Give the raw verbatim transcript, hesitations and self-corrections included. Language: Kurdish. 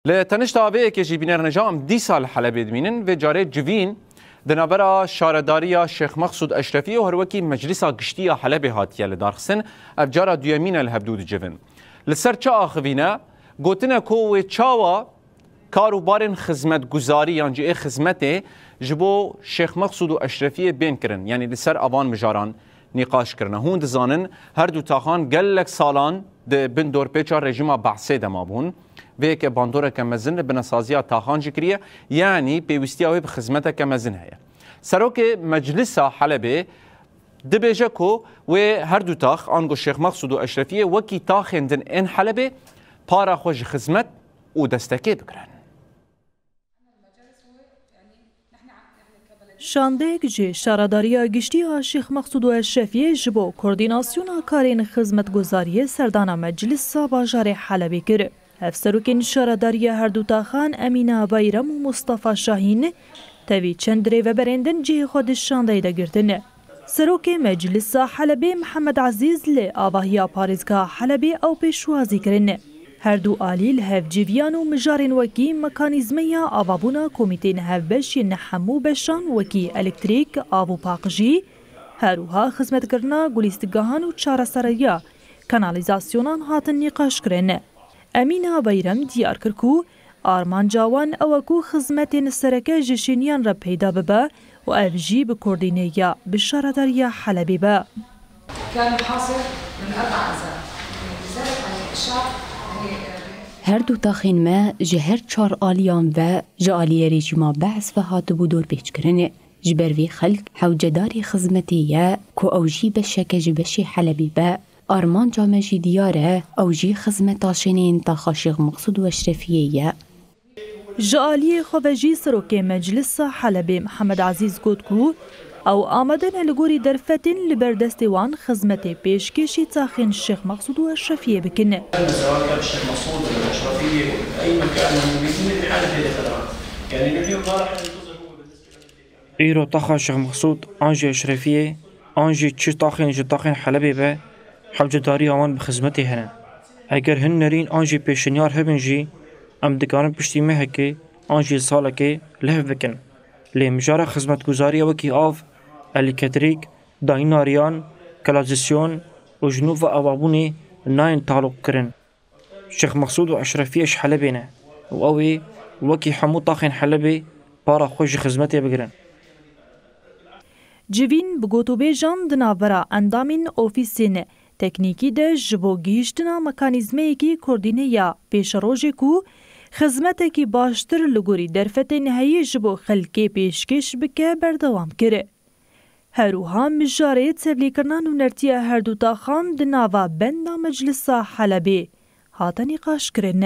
Li tenişta vê yekê jî bînerên hêja em dîsa li Helebê dimînin. Vê carê civîn di navbera Şaredariya Şêx Mexsûd Eşrefiyê û her wekî Meclisa Giştî ya Helebê hatiye lidarxistin. Ev cara duyemîn e li hevdû dicivin. Li ser çi axivîne? Gotine ku wê çawa kar û barên xizmetguzarî yan jî ê xizmetê ji bo Şêx Mexsûd û Eşrefiyê bên kirin, yanî li ser avan mijaran nîqaş kirine. Hûn dizanin, her du taxan gelek salan di bin dorpêça rejîma Be'sê de mabûn. Vê yekê bandoreke mezin li binesaziya taxan jî kiriye, yanî pêwîstiya wê bi xizmeteke mezin heye. Serokê Meclisa Helebê dibêje ku wê her du tax, ango Şêx Mexsûd û Eşrefiyê, wekî taxên din ên Helebê para xwe ji xizmet û destekê bigirin. Şandeyek ji Şaredariya Giştî a Şêx Mexsûd û Eşrefiyê ji bo koordînasyona karên xizmetguzariyê serdana Meclisa Bajarê Helebê kir. Hevserokên Şaredariya her du taxan Emîna Bayram û Mustafa Şahîn tevî çend rêveberên din cihê xwe di şandeyê de girtin. Serokê Meclisa Helebê Mihemed Ezîz li avahiya parêzgeha Helebê ew pêşwazî kirin. Her du alî li hev civiyan û mijarên wekî mekanîzmeya avabûna komîteyên hevbeş yên hemû beşan wekî elektrîk, av û paqijî, her wiha xizmetkirina gulîstgehan û çareseriya kanalîzasyonan hatin nîqaşkirin. Emîna Beyrem diyar kir ku armanca wan ew e ku xizmetên sereke ji şêniyan re peyda bibe û ev jî bi koordîneya bi Şaredariya Helebê be. كان الحاصل من أربع أجزاء. لذلك يعني الشعب يعني، آه، Her du taxên me ji her çar aliyan ve ji aliyê rejîma Be's ve hatibû dorpêçkirin. Ji ber vê xelk hewcedarî xizmetê ye ku ew jî beşeke ji beşê Helebê be. Armanca me jî diyar e, ew jî xizmeta şênên taxa Şêx Mexsûd û Eşrefiyê ye. Ji aliyê xwe ve jî Serokê Meclisa Helebê Mihemed Ezîz got ku ew amade ne li gorî derfetên li ber destê wan xizmetê pêşkêşî taxên Şêx Mexsûd û Eşrefiyê bikin. سواء كان الشيخ مقصود ولا الأشرفية ولا أي مكان موجودين بحاجة إلى خدمات. يعني اليوم ما راح ننتظر هو بالنسبة لنا. Îro taxa Şêx Mexsûd an jî Eşrefiyê, an jî çi taxên ji taxên Helebê be, hewcedariya wan bi xizmetê hene. Eger hin nerîn an jî pêşinyar hebin jî, em dikarin piştî mehekê an jî salekê li hev bikin. Lê mijara xizmetguzariya wekî av, elektrîk, dayîna riyan, kanalîzasyon û ji nû ve avabûnê nayên taloqkirin. Şêx Mexsûd û Eşrefiyê ji Helebê ne û ew ê wekî hemû taxên Helebê para xwe ji xizmetê bigirin. Civîn bi gotûbêjan di navbera endamên ofîsên teknîkî de ji bo gihîştina mekanîzmeyekî koordîne ya pêşerojê ku xizmetekî baştir li gorî derfetên heyî ji bo xelkê pêşkêş bike berdewam kir. Her wiha mijarê tevlîkirina nûnertiya her du taxan di nava benda Meclisa Helebê hate nîqaşkirin.